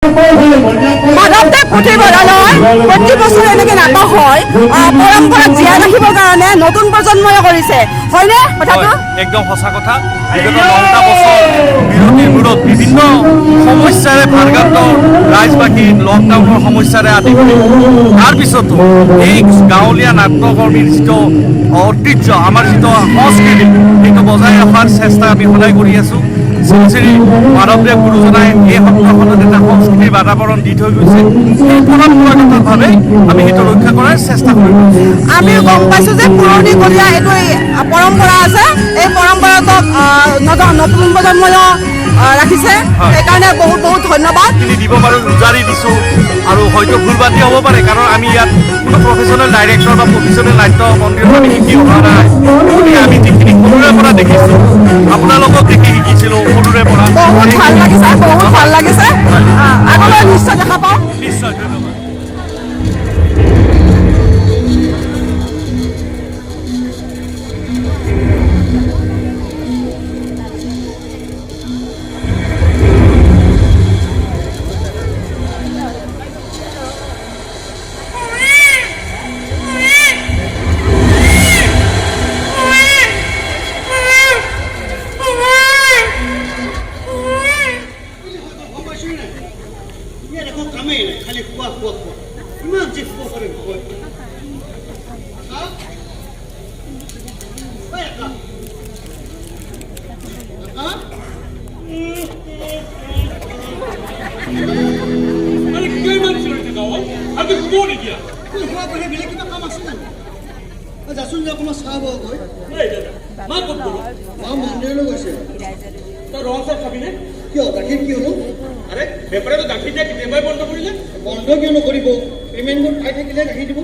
মাধৱদেৱ পুথিভঁৰালত প্ৰতি বছৰে এনেকে নাটক হয়। পৰম্পৰাক জীয়াই ৰাখিবৰ কাৰণে নতুন প্ৰজন্মই কৰিছে, হয়নে কথাটো? হয়, একদম সঁচা কথা। বিগত 9টা বছৰ বিৰতিৰ মূৰত বিভিন্ন সমস্যাৰে ভাৰাক্ৰান্ত ৰাইজবাসী, লকডাউনৰ সমস্যাৰে আদি কৰি, তাৰপিছতো এই গাঁৱলীয়া নাট্যকৰ্মীৰ যিটো ঐতিহ্য, আমাৰ যিটো সংস্কৃতি, সেইটো বজাই ৰখাৰ চেষ্টা আমি সদায় কৰি আছোঁ। শ্ৰী শ্ৰী মাধৱদেৱ গুৰুজনাই এই সত্ৰখনত এটা সংস্কৃতিৰ বাতাবৰণ দি থৈ গৈছে। সেই পৰম্পৰাগতভাৱে আমি সেইটো ৰক্ষা কৰাৰ চেষ্টা কৰিম। আমি গম পাইছোঁ যে পুৰণিকলীয়া এইটো পৰম্পৰা আছে। এই পৰম্পৰাটোক নতুন প্ৰজন্ময়ো ৰাখিছে। সেইকাৰণে বহুত বহুত ধন্যবাদ। খিনি দিব পাৰোঁ, উজাৰি দিছোঁ। আৰু হয়তো ভুল বান্ধি হ'ব পাৰে, কাৰণ আমি ইয়াত কোনো প্ৰফেচনেল ডাইৰেক্টৰ বা প্ৰফেচনেল নাট্য মন্দিৰত আমি শিকি অহা নাই। গতিকে আমি যিখিনি সৰুৰে পৰা দেখিছোঁ, আপোনালোকক দেখি শিকিছিলোঁ সৰুৰে পৰা। বহুত ভাল লাগিছে, বহুত ভাল লাগিছে। আগলৈ নিশ্চয় দেখা পাওঁ। নিশ্চয়, ধন্যবাদ। গম পাইছো নাই, ইয়াত একো কামেই নাই, খালি খোৱা খোৱা খোৱা। ইমান যে খোৱা কৰে নহয়। আকা? ঐ আকা, আকা! আৰে, কিয় ইমান চিঞৰি থাকা অ? ভালকে শুবও নিদিয়া। তোৰ খোৱা বাহিৰে বেলেগ কিবা কাম আছে জানো? অ, যাচোন যা, অকণমান চাহ বহগৈ। এই দাদা, মা ক'ত গ'ল? মা মন্দিৰলৈ গৈছে। তই ৰং চাহ খাবিনে? কিয়, গাখীৰ কি হ'ল? আৰে, বেপাৰীটো গাখীৰ দিয়া কেতিয়াবাই বন্ধ কৰিলে। বন্ধ কিয় নকৰিব? পে'মেণ্টবোৰ পাই থাকিলে গাখীৰ দিব।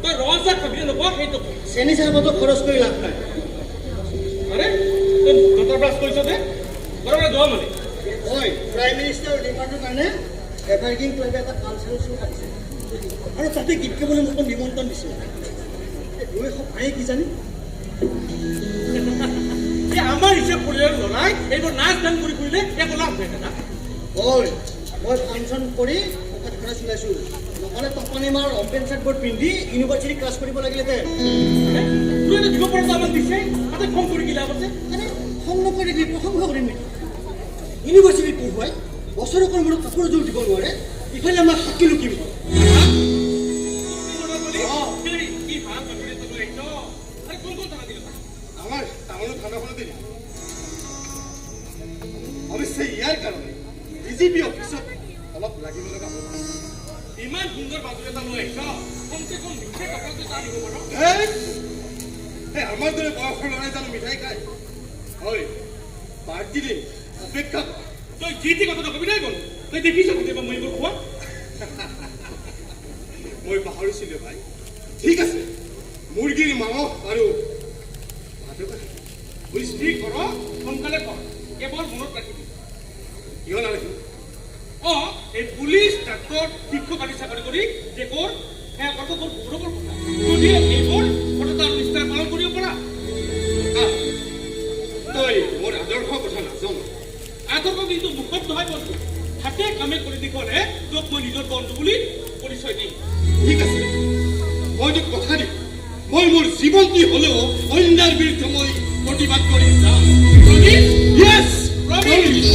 তই ৰং চাহ খাবিনে নোখোৱা সেইটো ক। চেনি চাহপাতো খৰচ কৰি লাভ নাই। আৰে, তই দাঁতৰ ব্ৰাছ কৰিছ যে, ঘৰৰ যোৱা মানে? ঐ, প্ৰাইম মিনিষ্টাৰ ডিমাণ্ডৰ কাৰণে এভাৰগ্ৰীণ ক্লাবে এটা কালচাৰেল শ্ব' পাতিছে আৰু তাতে গীত গাবলৈ মোক নিমন্ত্ৰণ দিছে। এই গৈ পায়ে কিজানি। এই আমাৰ হিচাপ পৰিয়ালৰ ল'ৰাই এইবোৰ নাচ গান কৰি ফুৰিলে একো লাভ নাই দাদা। ঐ, মই ফাংচন কৰি পকেট খৰচ ওলাইছোঁ, নহ'লে টপানি মাৰ অপেন চাৰ্টবোৰ পিন্ধি ইউনিভাৰ্চিটি ক্লাছ কৰিব লাগিলেহেঁতেন। আৰে, তোৰ এটা দিব পৰাটো আমাক দিছে, তাতে খং কৰি কি লাভ আছে? আৰে, খং নকৰি কি প্ৰশংসা কৰিম নেকি? ইউনিভাৰ্চিটিত পঢ়ুৱাই বছৰেকৰ মূৰত কাপোৰ এযোৰ দিব নোৱাৰে, ইফালে আমাক সাক্ষী লুকিব। কি ভাল বাতৰি এটা লৈ আহিছ। আৰে, কোন কোন থানা দিলে? আমাৰ টাউনৰ থানাখনতে দিলে। অৱশ্যে ইয়াৰ কাৰণে ডিজিপি অফিচত অলপ লাগিব লগা হ'ল। ইমান সুন্দৰ বাতৰি এটা লৈ আহিছ, কমচে কম মিঠাই টকাটো এটা আনিব পাৰ। হেই, এই আমাৰ দৰে বয়সৰ ল'ৰাই জানো মিঠাই খায়? হয়, পাৰ্টি দিম, অপেক্ষা কৰ। তই যি টি কথা নকবি দেই বন্ধু। তই দেখিছ কেতিয়াবা মই এইবোৰ খোৱা? মই পাহৰিছিলোঁ ভাই। ঠিক আছে, মুৰ্গীৰ মাংস আৰু ভাতকে খাম, বুজিছ? যি কৰ সোনকালে কৰ, কেৱল মনত ৰাখিবি। কিয় নাৰাখিম? এই পুলিচ, ডাক্তৰ, শিক্ষক আদি চাকৰি কৰি দেশৰ সেৱা কৰাটো বৰ গৌৰৱৰ কথা, যদি এইবোৰ সততা আৰু নিষ্ঠাৰে পালন কৰিব পাৰা। আহ, তই মোৰ আদৰ্শ কথা নাজান। আদৰ্শ কিন্তু মুখত নহয় বন্ধু, হাতে কামে কৰি দেখুৱালে তোক মই নিজৰ বন্ধু বুলি পৰিচয় দিম। ঠিক আছে, মই তোক কথা দিম, মই মোৰ জীৱন দি হ'লেও অন্যায়ৰ বিৰুদ্ধে মই প্ৰতিবাদ কৰি যাম। Promise? Yes. Promise.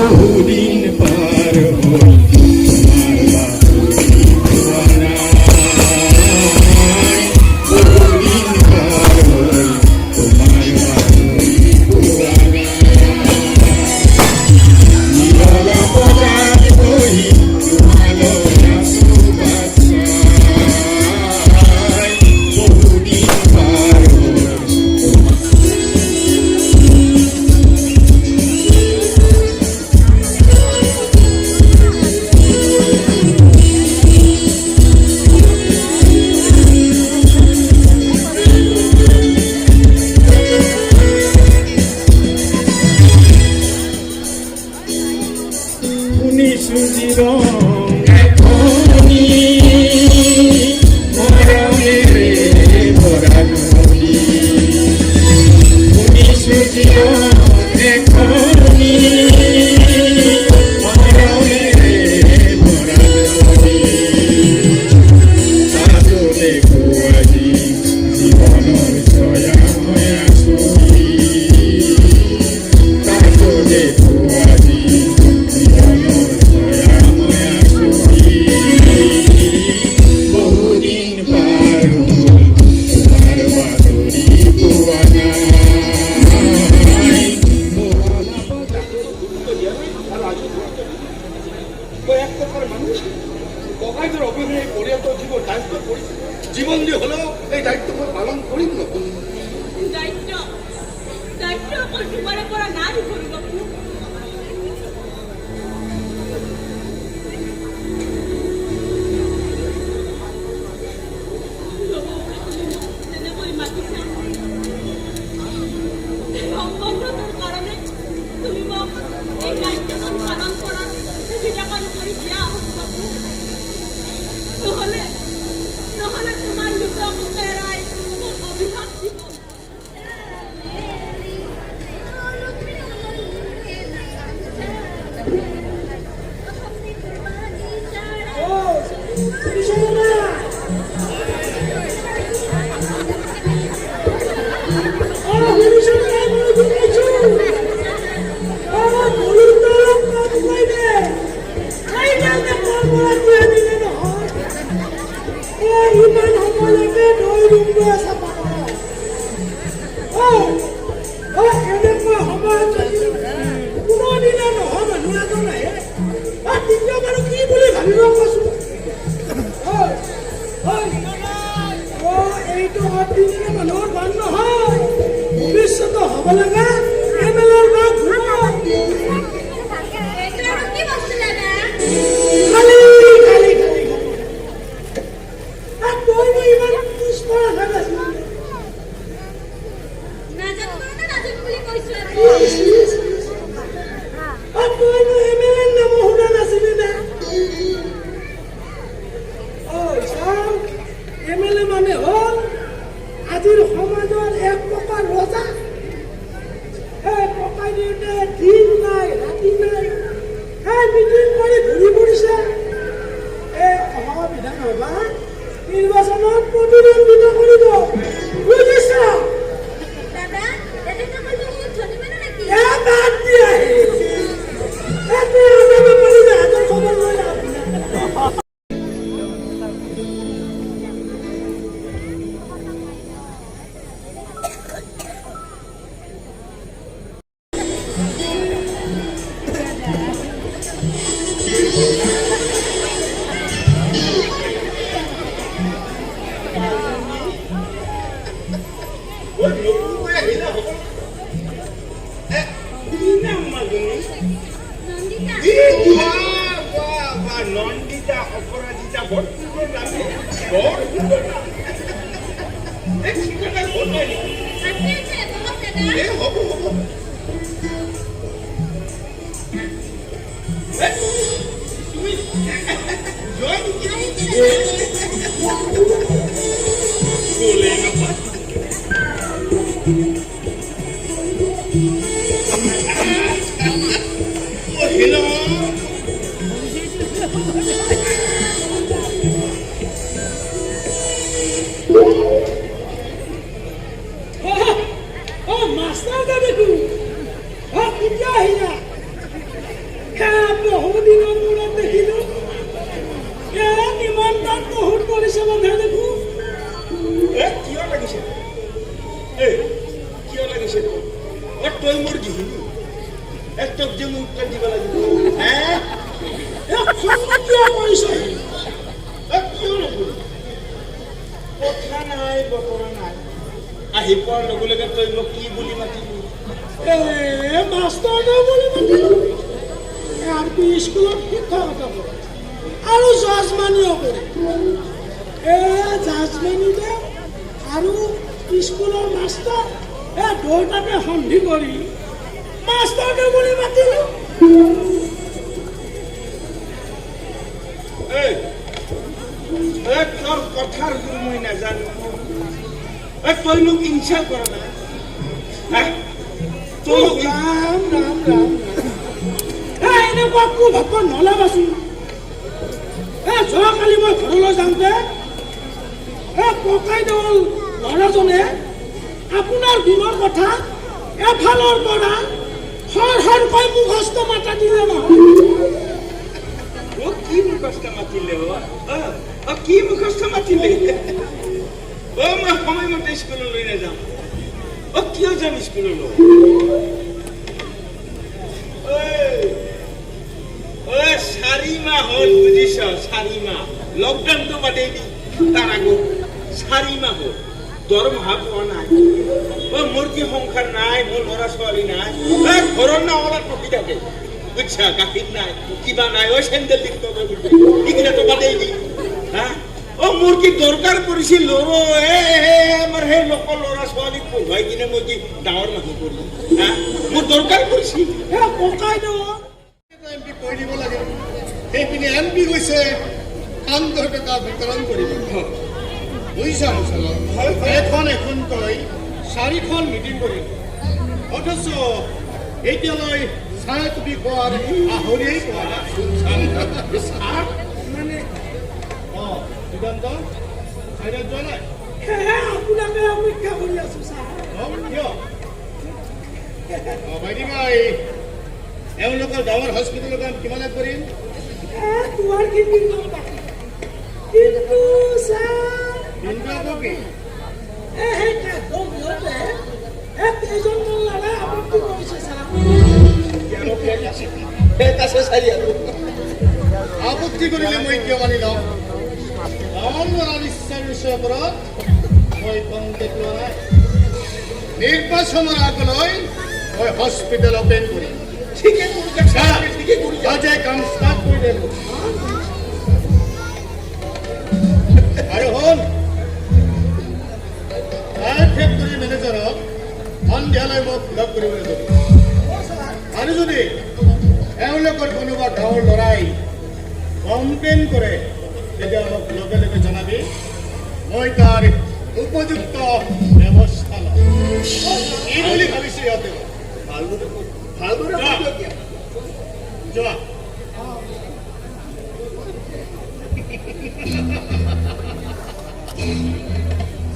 বহুদিন পাৰ হ'ল, তোমাৰ বাতৰি পোৱা নাই। বহুদিন পাৰ হ'ল, তোমাৰ বাতৰি পোৱা নাই। নিৰলা পঁজাত বহি তোমালৈ আছো বাট চাই। বহুদিন পাৰ হ'ল, জীৱন দি হ'লেও এই দায়িত্ব মই পালন কৰিম নকৰিম। দায়িত্ব, দায়িত্ব অকল তোমাৰে পৰা নাই সৰু বাপু। তুমি মোক যেনেকৈ মাতিছা, সম্বন্ধটোৰ কাৰণে তুমি মোক এই দায়িত্বখন পালন কৰাৰ সুবিধাকণ কৰি দিয়া সৰু বাপু। নহ'লে তোমাৰ লোকক এৰাই মোক অভিশাপ দিব। ইমান সময়লৈকে দৈ ৰুমটো চাফা কৰা। এনেকুৱা সময়ত যদি কোনোদিনা নহা মানুহ এজন আহে, তেতিয়া বাৰু কি বুলি ভাবিব কোৱাচোন? এইটো অৰ্ডিনেৰী মানুহৰ গান নহয়, ভৱিষ্যতে হ'ব লগা এম এল এৰ গান। এইটো আৰু কি বস্তু দাদা? খালি খালি খালি খালি। তইনো ইমান পিছপৰা হৈ আছিলি? নাজানো কাৰণে নাজানো বুলি কৈছো আকৌ। তইনো এম এল এৰ নামো শুনা নাছিলি নে? চাওঁ, এম এল এ মানে হ'ল আজিৰ সমাজৰ এক প্ৰকাৰ ৰজা। এই ককাই দেউতাই দিন নাই ৰাতি নাই এই মিটিং কৰি ঘূৰি ফুৰিছে। এই অহা বিধানসভা নিৰ্বাচনত প্ৰতিদ্বন্দ্বিতা কৰিব, বুজিছা? দাদা, তেখেতসকল বহুত ধনী মানুহ নেকি? এ বাদ দিয়া, এ তই আজে বেপাৰী জাহাজৰ খবৰ লৈ লাভ নাই। নতুনকৈ আহিলে হ'ব। কি নাম মাজনী? নন্দিতা। বাহ বাহ বাহ, নন্দিতা অপৰাজিতা, বৰ সুন্দৰ নাম, বৰ সুন্দৰ নাম। এই ঠিকনা ঘৰ নাই নেকি? আছে আছে, বহক দাদা। এ হ'ব হ'ব। এ, তুমি জয় নেকি? আহিছো দাদা। গ'লেই নহয়। অ, হেল্ল'। অ মাষ্টাৰ দা দেখোন! অ কেতিয়া আহিলা? হে বহু দিনৰ মূৰত দেখিলো। এ নিমন্ত্ৰণ বহুত কৰিছে মানুহে দেখোন। এ কিয় লাগিছে? এ কিয় লাগিছে তোৰ? অ তই মোৰ গৃহিণী। এ তোক যে মই উত্তৰ দিব লাগিব, হে? এ খং কিয় কৰিছে? এ কিয় নকৰিম? কথা নাই বতৰা নাই, আহি পোৱাৰ লগে লগে তই মোক কি বুলি মাতিলি? এ মাষ্টাৰ দা বুলি মাতিলো। আৰ পি স্কুলত শিক্ষকতা কৰে আৰু জজমানিও কৰে। এ জাজমানি দে আৰু স্কুলৰ মাষ্টাৰ, এ দুয়োটাকে সন্ধি কৰি মাষ্টাৰ দে বুলি মাতিলো। এই এ তোৰ কথাৰ জোৰ মই নাজানো। এ তই মোক ইনচাল্ট কৰা নাই, হে? তই মোক ৰাম ৰাম ৰাম ৰাম! এ এনেকুৱা কুভাৱত নলাবাচোন। এ যোৱাকালি মই ঘৰলৈ যাওঁতে এ ককাইদেউৰ ল'ৰাজনে আপোনাৰ গুণৰ কথা এফালৰ পৰা সৰ সৰকৈ মুখস্থ মাতা দিলে নহয়। অ কি মুখস্থ মাতিলে? অ অ অ কি মুখস্থ মাতিলে? অ মই সময়মতে স্কুললৈ নাযাওঁ। অ কিয় যাম স্কুললৈ? ঐ ঐ, 4 মাহ হ'ল বুজিছ, 4 মাহ। লকডাউনটো বাদেই দি তাৰ আগত 4 মাহ হ'ল দৰমহা পোৱা নাই। অ, মোৰ কি সংসাৰ নাই? মোৰ ল'ৰা ছোৱালী নাই? এই ঘৰৰ নাৱলাত ৰখি থাকে, বুজিছা? গাখীৰ নাই, কিবা নাই। ঐ, চেণ্ডেল দি কিবা সেইকেইটাতো বাদেই দি হা। অ, মোৰ কি দৰকাৰ পৰিছিল? ল'ৰ এ আমাৰ সেই লোকৰ ল'ৰা ছোৱালীক পঢ়ুৱাই কিনে মই কি ডাঙৰ মানুহ কৰিম হা? মোৰ দৰকাৰ পৰিছিল? হে ককাইদেউ। এম পি কৈ দিব লাগে। সেইপিনে এম পি গৈছে কান্ধৰ টকা বিতৰণ কৰিব, বুজিছা? এখন এখনকৈ চাৰিখন মিটিং কৰিল, অথচ এতিয়ালৈ চাহ কফি খোৱাৰ আহৰিয়েই পোৱা নাই। মানে অঁ, সিদ্ধান্ত চাইডত যোৱা নাই? সেয়ে আপোনাকে অপেক্ষা কৰি আছো ছাৰ। অঁ, কিয়? অঁ, ভাইটি ভাই, এওঁলোকৰ গাঁৱৰ হস্পিটেলৰ কাম কিমান আগবাঢ়িল? এ দুৱাৰখিনি কাম বাকী, কিন্তু ছাৰ কিন্তু আকৌ কি? এ সেই কাঠৰ বিহুতে এ কেইজনমান ল'ৰাই আপত্তি কৰিছে ছাৰ। ফেক আছে চাৰি আৰু। আপত্তি কৰিলে মই কিয় মানি লওঁ? গাঁৱৰ ল'ৰাৰ ইচ্ছাৰ বিষয়ৰ ওপৰত মই কণ্টেক্ট লোৱা নাই। নিৰ্বাচনৰ আগলৈ মই হস্পিটেল অপেন কৰিম। ঠিকে কৰিছা ছাৰ, ঠিকে কৰিছা। আজি কাম ষ্টাৰ্ট কৰি দিলো। আৰু শুন, চাহ ফেক্টৰী মেনেজাৰক সন্ধিয়ালৈ মোক লগ কৰিবলৈ কবি। আৰু যদি এওঁলোকৰ কোনোবা গাঁৱৰ ল'ৰাই কমপ্লেইন কৰে, তেতিয়া মোক লগে লগে জনাবি। মই তাৰ উপযুক্ত ব্যৱস্থা ল'ম। কি বুলি ভাবিছে ইহঁতে? ভালদৰে যোৱা। কৈ দিয়ক। যোৱা।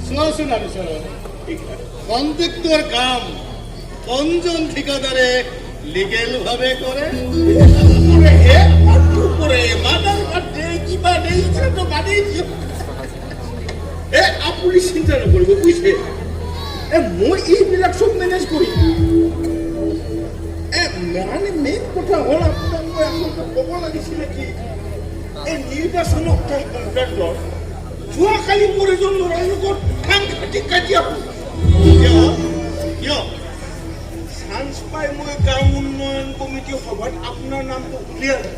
চোৱাচোন আৰু কণ্ট্ৰেক্টৰ কাম কোনজন ঠিকাদাৰে লিগেলভাৱে কৰে। হে কৰে মাদাৰ বাদে কিবা দে, ইচ্ছাটো বাদেই দিয়ক। এ আপুনি চিন্তা নকৰিব, বুজিছে? এ মই এইবিলাক চব মেনেজ কৰিম। এ মানে মেইন কথা হ'ল, আপোনাক মই আচলতে ক'ব লাগিছিলে কি, এই নিৰ্বাচনক কণ্ট্ৰেক্টৰ যোৱাকালি মোৰ এজন ল'ৰাৰ লগত সাংঘাতিক কাজিয়া হ'ল। কিয়, কিয়? চান্স পাই মই গাঁও উন্নয়ন কমিটি সভাত আপোনাৰ নামটো উলিয়ালো।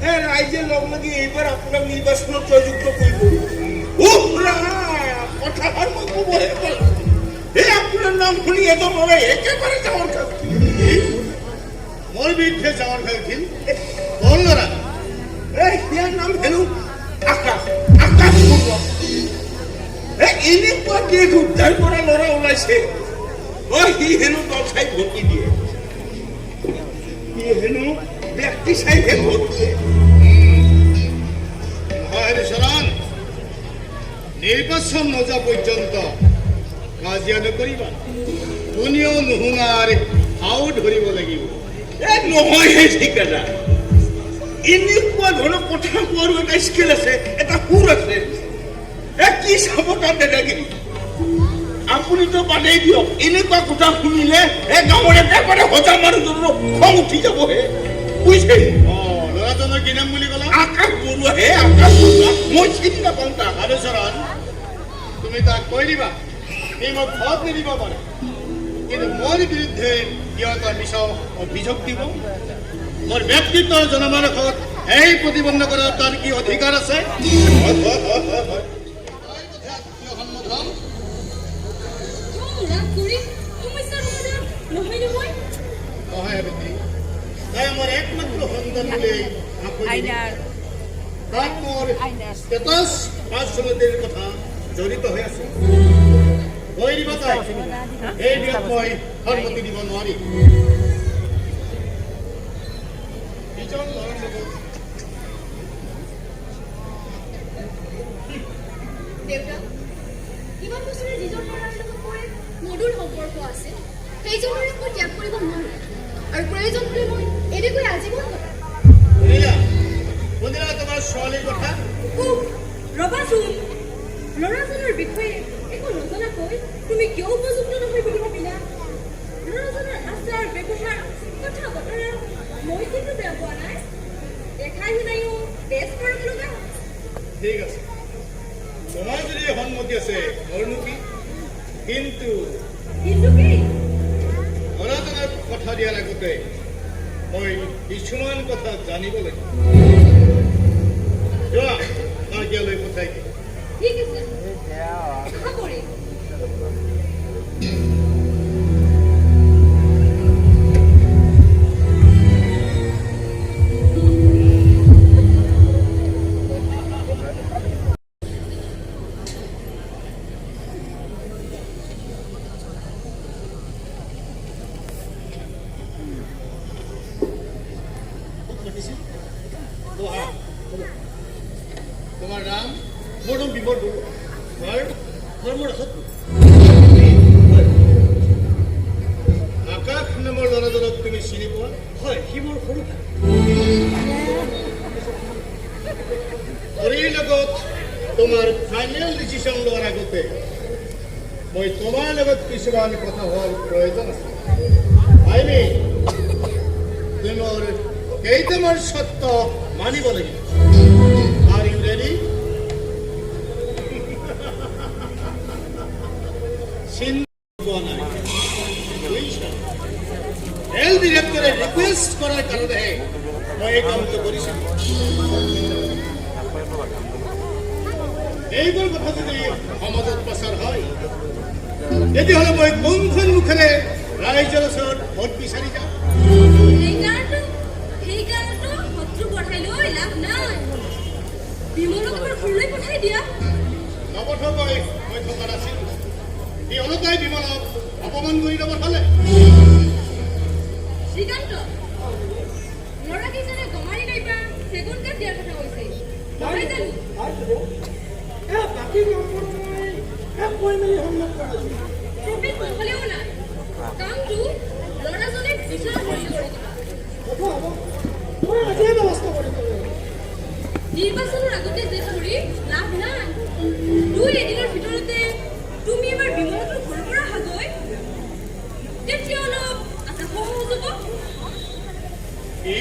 হে ৰাইজে লগ লাগি এইবাৰ আপোনাক নিৰ্বাচনত জয়যুক্ত কৰিব। উফ ৰাম, কথাষাৰ মই ক'বহে পালো, এই আপোনাৰ নাম শুনি এজন ল'ৰাই একেবাৰে জাৱৰ খাই উঠিল। মোৰ বিৰুদ্ধে জাৱৰ খাই উঠিল? কোন ল'ৰা? এই সিয়াৰ নাম হেনো আকাশ, আকাশ বৰুৱা। এই এনেকুৱা দেশ উদ্ধাৰ কৰা ল'ৰা ওলাইছে। অ, সি হেনো দল চাই ভোট নিদিয়ে, সি হেনো ব্যক্তি চাইহে ভোট দিয়ে। নহয় হৰিচৰণ, নিৰ্বাচন নোযোৱা পৰ্যন্ত কাজিয়া নকৰিবা। কোনেও নুশুনাৰ ভাও ধৰিব লাগিব। এ নহয় হে ঠিকাদাৰ, এনেকুৱা ধৰণৰ কথা কোৱাৰো এটা স্কেল আছে, এটা সুৰ আছে। এ কি চাব তাত দাদাগিৰি? আপুনিতো বাদেই দিয়ক, এনেকুৱা কথা শুনিলে এ গাঁৱৰ একেবাৰে সজা মানুহজনৰো খং উঠি যাবহে, বুজিছে? অ, ল'ৰাজনৰ কি নাম বুলি ক'লা? আকাশ বৰুৱা হে, আকাশ বৰুৱা। মই চিনি নাপাওঁ তাক। হৰিচৰণ, তুমি তাক কৈ দিবা, সি মোক ভোট নিদিব পাৰে, কিন্তু মোৰ বিৰুদ্ধে কিয় এটা মিছা অভিযোগ দিব? মোৰ ব্যক্তিত্বৰ জনমানসত এই প্ৰতিবন্ধ কৰাৰ তাৰ কি অধিকাৰ আছে? হয় হয় হয় হয় হয় তাইৰ কথাত কিয় সন্মত হ'ম? খং ৰাগ কৰি সমস্যাৰ সমাধান নহয় নহয়। নহয় বেটি, তাই আমাৰ একমাত্ৰ সন্তান বুলি আকৈ দিবি। তাত মোৰ ষ্টেটাছ পাৰ্চনেলিটিৰ কথা জড়িত হৈ আছে। কৈ দিবা তাই, এই বিয়াত মই সন্মতি দিব নোৱাৰিম। ইজন ল'ৰাৰ লগত দেউতা, ইমান বছৰে যিজন ল'ৰাৰ লগত মোৰ এক মধুৰ সম্পৰ্ক আছে, সেইজন ল'ৰাক মই ত্যাগ কৰিব নোৱাৰোঁ আৰু প্ৰয়োজন হ'লে মই এনেকৈ আজীৱন কটাম। শুনিলা, শুনিলা তোমাৰ ছোৱালীৰ কথা? উফ, ৰ'বাচোন। ল'ৰাজনৰ বিষয়ে একো নজনাকৈ তুমি কিয় উপযুক্ত নহয় বুলি ভাবিলা? ল'ৰাজনৰ আচাৰ ব্যৱহাৰ, কথা বতৰা মই কিন্তু বেয়া পোৱা নাই। দেখাই শুনাইও বেছ মৰম লগা। ঠিক আছে, তোমাৰ যদি সন্মতি আছে, মোৰনো কি? কিন্তু কিন্তু কি? ল'ৰাজনক কথা দিয়াৰ আগতে মই কিছুমান কথা জানিব লাগিব। যোৱা, তাক ইয়ালৈ পঠাই দিয়া। ঠিক আছে, আশা কৰিম। বহা। তোমাৰ নাম? মোৰ নাম বিমল বৰুৱা। ঘৰ? ঘৰ মোৰ ৰাসত। আকাশ নামৰ ল'ৰাজনক তুমি চিনি পোৱা? হয়, সি মোৰ সৰু ভাই। হৰিৰ লগত তোমাৰ ফাইনেল ডিচিশ্যন লোৱাৰ আগতে মই তোমাৰ লগত কিছুমান কথা হোৱাৰ প্ৰয়োজন আছে। I mean, তোমাৰ কেইটামান সত্য মানিব লাগিব। Are you ready? চিন্তা পোৱা নাই, বুজিছা? হেলথ ডিৰেক্টৰে ৰিকুৱেষ্ট কৰাৰ কাৰণেহে মই এই কামটো কৰিছিলোঁ। এইবোৰ কথা যদি সমাজত প্ৰচাৰ হয়, তেতিয়াহ'লে মই কোনখন মুখেৰে ৰাইজৰ ওচৰত ভোট বিচাৰি যাম? সেইকাৰণেতো শত্ৰু বঢ়াই লৈ লাভ নাই। বিমলক এবাৰ ঘৰলৈ পঠাই দিয়া। নপঠোৱাকৈ মই থকা নাছিলোঁ। সি অলতাই বিমলক অপমান কৰি নপঠালে। শ্ৰীকান্ত, ল'ৰাকেইজনে গমাৰি নাইবা চেগুন কাঠ দিয়াৰ কথা কৈছে, নহয় জানো? এ বাকী কামবোৰ মই কৈ মেলি সন্মত কৰাইছোঁ। প্ৰফিট নহ'লেও নাই, কামটো ল'ৰাজনে বিচৰা ধৰণে কৰি দিবা। হ'ব হ'ব, মই আজিয়ে ব্যৱস্থা কৰি দিম। নিৰ্বাচনৰ আগতে জেদ ধৰি লাভ নাই। দুই এদিনৰ ভিতৰতে তুমি এবাৰ বিমলহঁতৰ ঘৰৰ পৰা আহাগৈ, তেতিয়া অলপ আশা সহজ হ'ব। কি,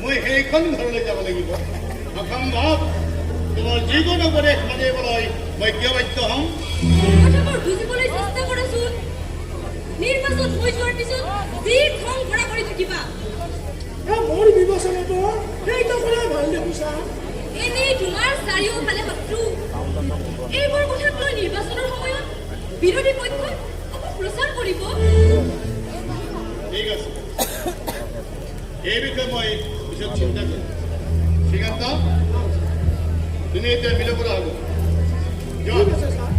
মই সেইখন ঘৰলৈ যাব লাগিব? অসম্ভৱ। তোমাৰ যিকোনো উপদেশ মানিবলৈ মই কিয় বাধ্য হ'ম? কথাবোৰ বুজিবলৈ চেষ্টা কৰাচোন। নিৰ্বাচন হৈ যোৱাৰ পিছত যি খং কৰা কৰি থাকিবা। এ মোৰ বিবেচনাটো সেইটো কৰাই ভাল দেখোঁ ছাৰ। এনেই তোমাৰ চাৰিওফালে শত্ৰু। এইবোৰ কথাক লৈ নিৰ্বাচনৰ সময়ত বিৰোধী পক্ষই অপপ্ৰচাৰ কৰিব। ঠিক আছে, এই বিষয়ে মই পিছত চিন্তা কৰিম। শ্ৰীকান্ত, তুমি এতিয়া মিলৰ পৰা হ'ব যোৱা। ঠিক আছে ছাৰ।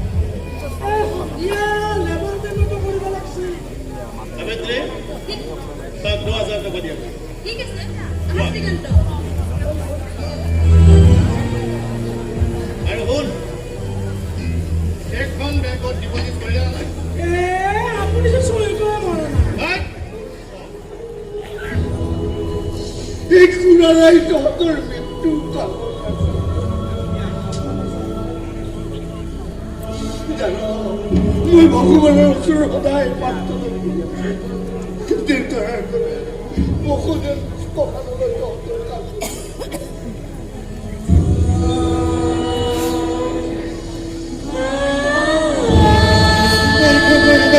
এ সন্ধিয়া লেবাৰ পেমেণ্টো কৰিব লাগিছিল। সাবিত্ৰী, তাক 10,000 টকা দিয়া। ঠিক আছে, আহা শ্ৰীকান্ত। আৰু শুন, চেকখন বেংকত ডিপজিট কৰিলে নাই? এ আপুনি যে চহীটোৱে মৰা নাই। নাই। এই খুৰাৰাই তহঁতৰ মৃত্যু কামনা জান। মই ভগৱানৰ ওচৰত সদায় প্ৰাৰ্থনা কৰি আছো, দেউতাৰ দৰে মোকো যেন কঁকাললৈ তহঁতৰ কাম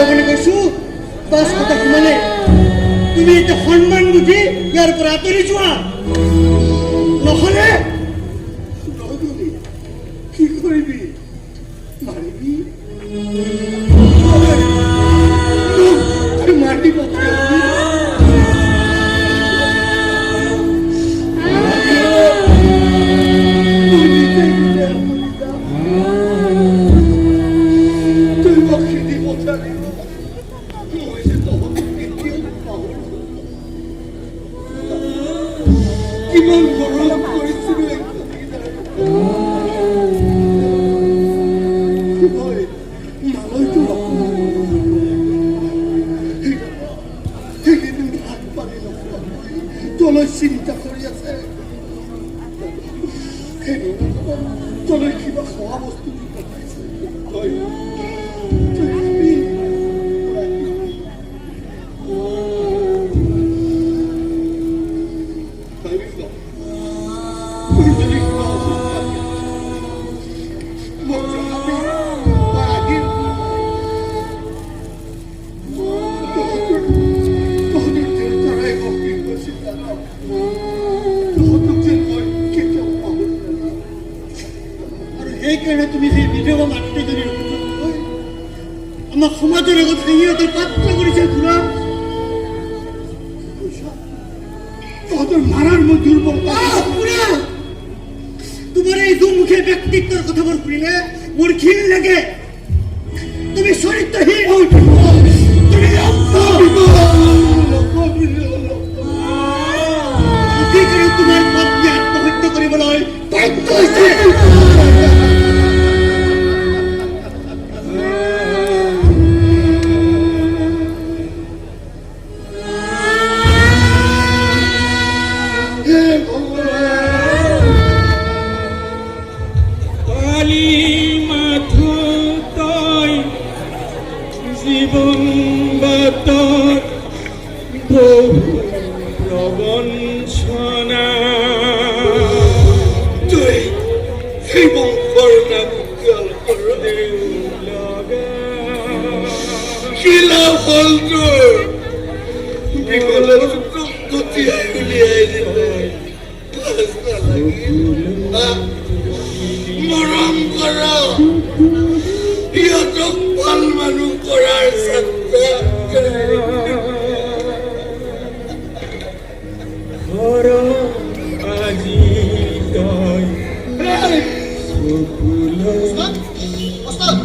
বুলি কৈছো। বাছ, কথা সিমানে। তুমি এতিয়া সন্মান বুজি ইয়াৰ পৰা আঁতৰি যোৱা, নহ'লে নহ'লে কি কৰিবি? মাৰিবি মোক, মাৰি পঠিয়াবি। মই নিজে নিজে মৰি যাম। তই মোক খেদি পঠালি, মই যে তহঁতক কেতিয়াও পাহৰিব। কিমান মৰম কৰিছিলো এই কথাকেইটাৰ। মই মালৈতো অকণমান মৰম কৰোঁ। সেইকেইদিন ভাত পানী নোখোৱাকৈ তলৈ চিন্তা কৰি আছে। সেইদিনাখন তলৈ কিবা খোৱা বস্তু দি পঠাইছে। তই তই খাবি, আহিবি। তই বিপ্লৱ, তুই যদি কিবা অসুখ পাবি, সেইকাৰণে তুমি সেই বিধৱা মাতৃজনীৰ সুযোগ লৈ আমাক সমাজৰ আগত হাঁহিয়াতৰ পাত্ৰ কৰিছে খুৰা। তহঁতৰ মাৰাৰ মোৰ দুৰ্বলতা। খুৰা, তোমাৰ এই দুমুখীয়া ব্যক্তিত্বৰ কথাবোৰ শুনিলে মোৰ ঘিণ লাগে। তুমি চৰিত্ৰহীন, তুমি সেইকাৰণে তোমাৰ পত্নী আত্মহত্যা কৰিবলৈ বাধ্য হৈছে। পালি মাথো তই জীৱন বাটত বহু প্ৰবঞ্চনা। তই সেই বংশৰ নাম উজ্জ্বল কৰ। লগা কি লাভ হ'ল তোৰ? বিমলৰ তোক গতিয়াই উলিয়াই দিলে, লাজ নালাগিল? হা? মৰম কৰ, সিহঁতক ভাল মানুহ কৰাৰ চেষ্টা। ঘৰ আজি তই চকুলো। ওস্তাদ, ওস্তাদ,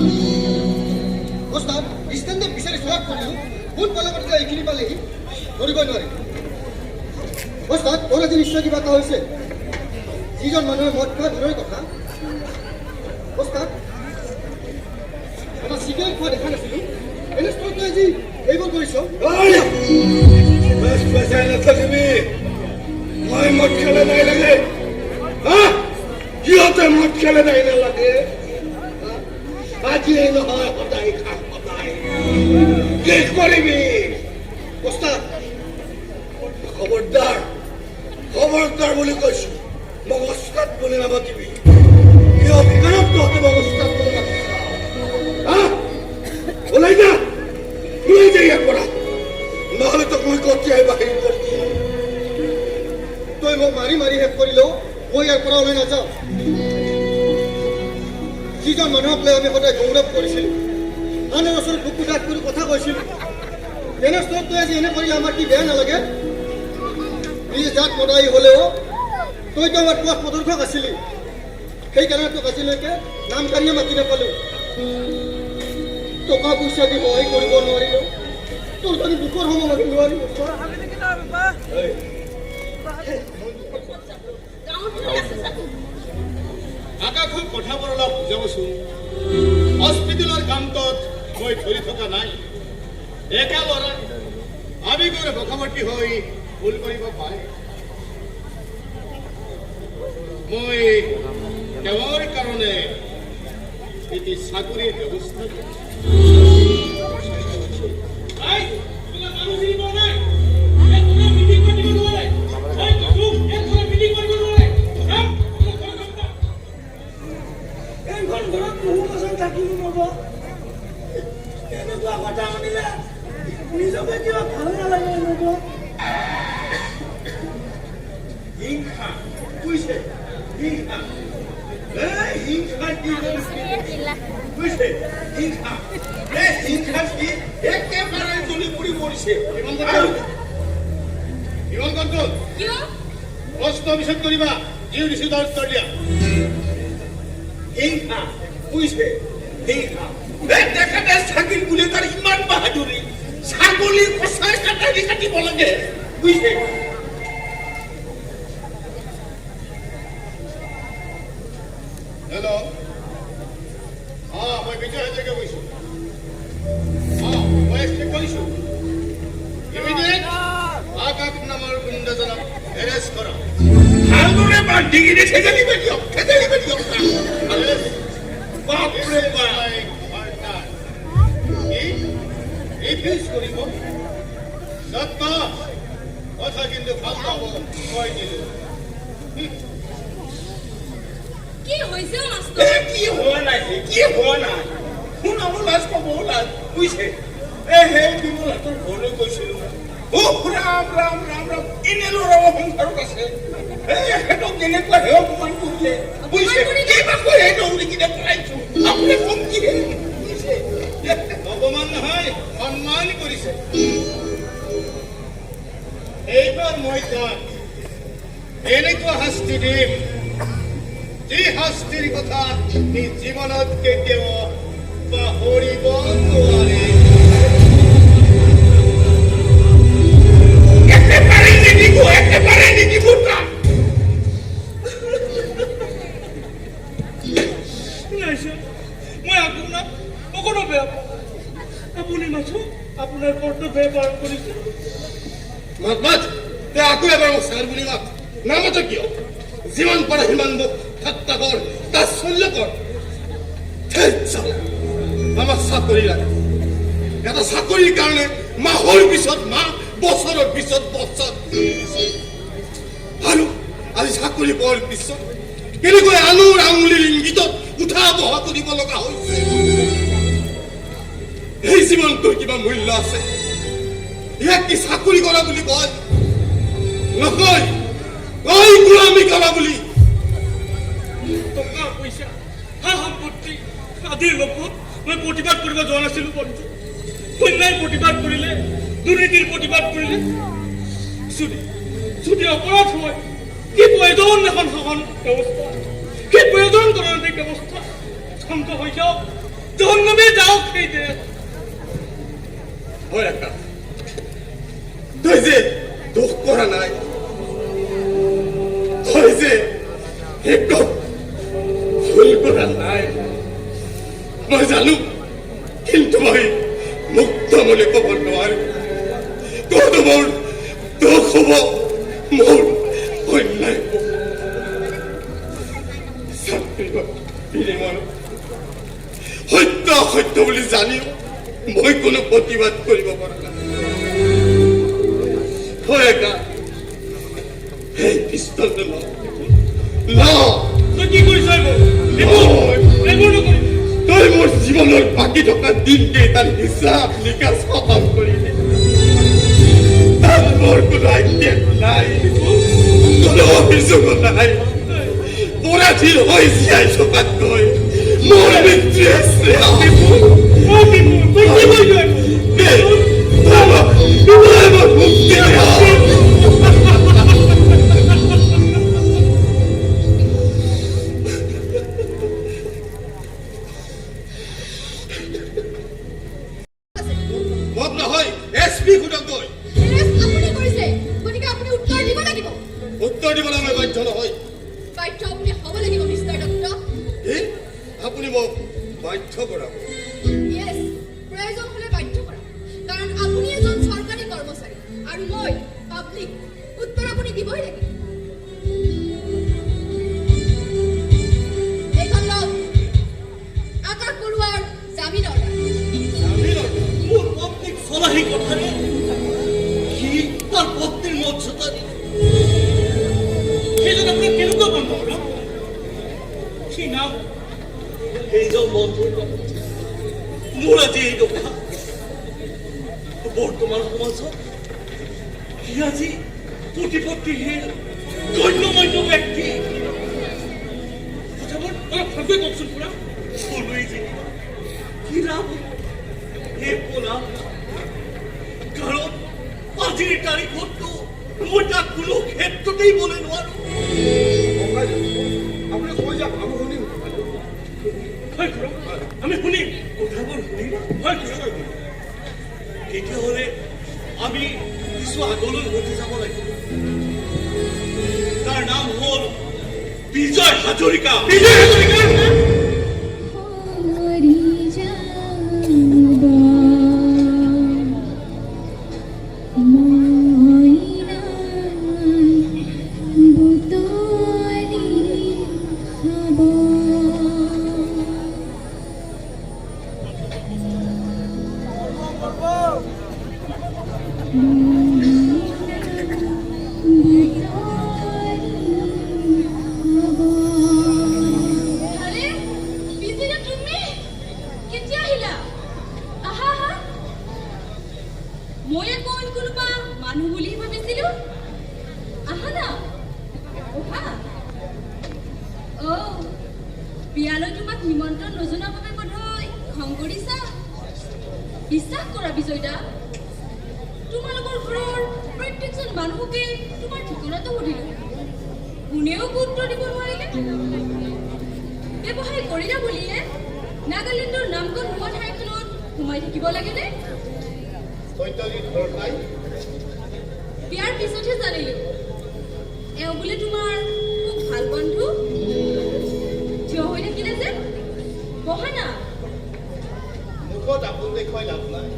ওস্তাদ, ষ্টেণ্ডত বিচাৰি চলাথ কৰিলোঁ। কোন পলকত যে এইখিনি পালেহি ধৰিবই নোৱাৰি। ওস্তাদ, তোৰ আজি নিশ্চয় কিবা এটা হৈছে। যিজন মানুহে মদ খোৱা দূৰৰে কথা ওস্তাদ, এটা চিগাৰেট খোৱা দেখা নাছিলোঁ। এনেস্থলত তই আজি এইবোৰ কৰিছ? বাছ, বজাই নাথাকিবি। মই মদ খালে নাই লাগে, হা? সিহঁতে মদ খালে নাই নালাগে, হা? আজিয়ে নহয়, সদায় খাম, সদায়। কি কৰিবি? ওস্তাদ। খবৰদাৰ, খবৰদাৰ বুলি কৈছো, মোক ওস্তাদ বুলি নামাতিবি। কি অধিকাৰত তহঁতে মোক ওস্তাদ বুলি মাতিছ, হা? ওলাই যা, ওলাই যা ইয়াৰ পৰা, নহ'লে তোক মই কটিয়াই বাহিৰ কৰি দিম। তই মোক মাৰি মাৰি শেষ কৰিলেও মই ইয়াৰ পৰা ওলাই নাযাওঁ। যিজন মানুহক লৈ আমি সদায় গৌৰৱ কৰিছিলোঁ, আনৰ ওচৰত বুকু ডাঠ কৰি কথা কৈছিলোঁ, তেনেস্থলত তই আজি এনে কৰিলে আমাৰ কি বেয়া নালাগে? নিজ জাত মদাহী হ'লেও তইতো আমাৰ পথ প্ৰদৰ্শক আছিলি। সেইকাৰণে তোক আজিলৈকে নাম কাঢ়িয়ে মাতি নাপালোঁ। টকা পইচা দি সহায় কৰিব নোৱাৰিলোঁ, তোৰ জানো দুখৰ সম আমি নোৱাৰিম ওস্তাদ? গাঁৱৰ আছে চাকো। আকাশৰ কথাবোৰ অলপ বুজাবচোন। হস্পিটেলৰ কামটোত মই ধৰি থকা নাই। ডেকা ল'ৰা, আৱেগৰ বশৱৰ্তী হৈ ভুল কৰিব পাৰে। মই তেওঁৰ কাৰণে এটি চাকৰিৰ ব্যৱস্থা কৰিছোঁ। এই, তোলা মানুহ চিনি পোৱা নাই? এই তোৰা মিটিং পাতিব নোৱাৰে। এই কৈছো, এই তোৰা মিটিং কৰিব নোৱাৰে। যাম, তোৰা ঘৰত যাম যা। এইখন ঘৰত বহু বছৰ থাকিব নব। এনেকুৱা কথা শুনিলে নিজকে কিবা ভাল নালাগে নব। হিংসা, বুজিছে, হিংসা, এই হিংসা কি বুজিছে, হিংসা, এই হিংসা কি একেবাৰে জ্বলি পুৰি মৰিছে। আৰু বিমল কণ্ট্ৰল। কিয়? প্ৰশ্ন পিছত কৰিবা, যি দিছো তাৰ উত্তৰ দিয়া। হিংসা, বুজিছে, হিংসা। এই তেখেতে ছাগল বুলি তাৰ ইমান বাহাদুৰি, ছাগলী কচাই কাটাৰি কাটিব লাগে, বুজিছে। হেল্ল', অঁ, মই বিজয় হাজৰিকা কৈছোঁ। অঁ, মই এক্সপেক্ট কৰিছোঁ। ইমিডিয়েট আকাশ নামৰ গুণ্ডাজনক এৰেষ্ট কৰা। ভালদৰে বান্ধি কিনে ঠেকেলিব দিয়ক, ঠেকেলিব দিয়ক তাক। বাপৰে বাপ। কি ৰিফিউজ কৰিব? সৎ কথা কিন্তু ভাল পাব, কৈ দিলোঁ। কি হৈছে অ মাষ্টৰ? এ কি হোৱা নাই, কি হোৱা নাই, শুনাব লাজ, ক'বও লাজ, বুজিছে। এ সেই বিমলহঁতৰ ঘৰলৈ গৈছিলো। অ ৰাম ৰাম ৰাম ৰাম, এনে ল'ৰাও সংসাৰত আছে? এই এখেতক যেনেকুৱা হে অপমান কৰিলে, বুজিছে, কিবা কৈ দৌৰি কিনে কথা সি জীৱনত কেতিয়াও পাহৰিব নোৱাৰে। একেবাৰে নিদিব, একেবাৰে নিদিব তাক। নাই ছাৰ, মই আপোনাক অকণো বেয়া পাওঁ। আপুনি মাথো আপোনাৰ কৰ্তব্য পালন কৰিছে। মাত মাত, তই আকৌ এবাৰ মোক ছাৰ বুলি মাত। নামাত কিয়? যিমান পাৰ সিমান মোক ঠাট্টা কৰ, তাচ্ছল্য কৰ। ধেৎ চালা, আমাক চাকৰি লাগে। এটা চাকৰিৰ কাৰণে মাহৰ পিছত মাহ, বছৰৰ পিছত বছৰ। আৰু আজি চাকৰি পোৱাৰ পিছত কেনেকৈ আনৰ আঙুলিৰ ইংগিতত উঠা বহা কৰিব লগা হৈছে। এই জীৱনটোৰ কিবা মূল্য আছে? ইয়াক কি চাকৰি কৰা বুলি কয়? নকয়, কয় গোলামী কৰা বুলি। টকা পইচা, সা সম্পত্তি আদিৰ লোভত মই প্ৰতিবাদ কৰিব যোৱা নাছিলো বন্ধু। অন্যায় প্ৰতিবাদ কৰিলে, দুৰ্নীতিৰ প্ৰতিবাদ কৰিলে যদি অপৰাধ হয়, কি প্ৰয়োজন এখন শাসন ব্যৱস্থা, কি প্ৰয়োজন গণতান্ত্ৰিক ব্যৱস্থা? ধ্বংস হৈ যাওক, জাহান্নামে যাওক সেই দেশ। হয় আকাশ, তই যে দোষ কৰা নাই, তই যে একো ভুল কৰা নাই, মই জানো। কিন্তু মই মুক্ত বুলি ক'ব নোৱাৰো। ক'ত মোৰ দোষ হ'ব, মোৰ অন্যায় হ'ব। চাকৰিৰ বিনিময়ত সত্য অসত্য বুলি জানিও মই কোনো প্ৰতিবাদ কৰিব পৰা নাই। হয় আকাশ, সেই পিষ্টলটো ল, ল। তই কি কৰিছ এইবোৰ? এইবোৰ নকৰিবি। তই মোৰ জীৱনৰ বাকী থকা দিনকেইটাৰ হিচাপ নিকাচ খতম কৰিলি। তাত মোৰ কোনো আক্ষেপ নাই, কোনো অভিযোগো নাই। পৰাধীন হৈ জীয়াই থকাতকৈ মোৰ মৃত্যুৱে শ্ৰেয়। অ বিপুল, তই কি কৰিছ এইবোৰ? দে, তই মোক মুক্তি দে। মোক নহয়, এছ পি সোধক গৈ। এৰেষ্ট আপুনি কৰিছে, গতিকে আপুনি উত্তৰ দিব লাগিব। উত্তৰ দিবলৈ মই বাধ্য নহয়। বাধ্য আপুনি হ'ব লাগিব মিষ্টাৰ দত্ত। কি? আপুনি মোক বাধ্য কৰাব? য়েছ, প্ৰয়োজন হ'লে বাধ্য কৰাম, কাৰণ আপুনি এজন চৰকাৰী কৰ্মচাৰী আৰু মই পাব্লিক। উত্তৰ আপুনি দিবই লাগিব। এইখন লওক, আকাশ বৰুৱাৰ জামিন অৰ্ডাৰ। জামিন অৰ্ডাৰ? মোৰ পত্নীক চলাহী কথাৰে সি তাৰ পত্নীৰ মৰ্যাদা দিলে। সেইজন আপোনাৰ কেনেকুৱা বন্ধু ন? কি নাম? সেইজন বন্ধুৰ লগত মোৰ আজি এই দশা। বৰ্তমান সমাজত সি আজি প্ৰতিপত্তিহীন গণ্যমান্য ব্যক্তি। কথাবোৰ অলপ ভালকৈ কওকচোন খুৰা। কলোৱেই যেনিবা, কি লাভ হ'ব? একো লাভ নাই। কাৰণ আজিৰ তাৰিখততো মই তাক কোনো ক্ষেত্ৰতেই বলে নোৱাৰো। আপুনি কৈ যাওক, আমি শুনিম। হয় খুৰা, আমি শুনিম। কথাবোৰ শুনিবা? হয় খুৰা। তেতিয়াহ'লে আমি কিছু আগলৈ উঠি যাব লাগিব। তাৰ নাম হ'ল বিজয় হাজৰিকা। বিজয় হাজৰিকা? হৰি যাবা মইনাই বুটলি খাব। বুটলি খাব। আৰে বিজয়া, তুমি কেতিয়া আহিলা? আহা আহা। মই আকৌ অইন কোনোবা মানুহ বুলি ভাবিছিলো। আহা না, বহা। অ' বিয়ালৈ তোমাক নিমন্ত্ৰণ নজনোৱাৰ বাবে বোধহয় খং কৰিছা। বিশ্বাস কৰা বিজয়দা, তোমালোকৰ ঘৰৰ প্ৰত্যেকজন মানুহকে তোমাৰ ঠিকনাটো সুধিলো, কোনেও গুৰুত্ব দিব নোৱাৰিলে। ব্যৱসায় কৰিলা বুলিয়ে নাগালেণ্ডৰ নামগন হোৱা ঠাইখনত সোমাই থাকিব লাগেনে? সত্যজিৎ ঘৰত নাই? বিয়াৰ পিছতহে জানিলো এওঁ বোলে তোমাৰ খুব ভাল বন্ধু। থিয় হৈ থাকিলে যে, বহা না। মুখত আপোন দেখুৱাই লাভ নাই।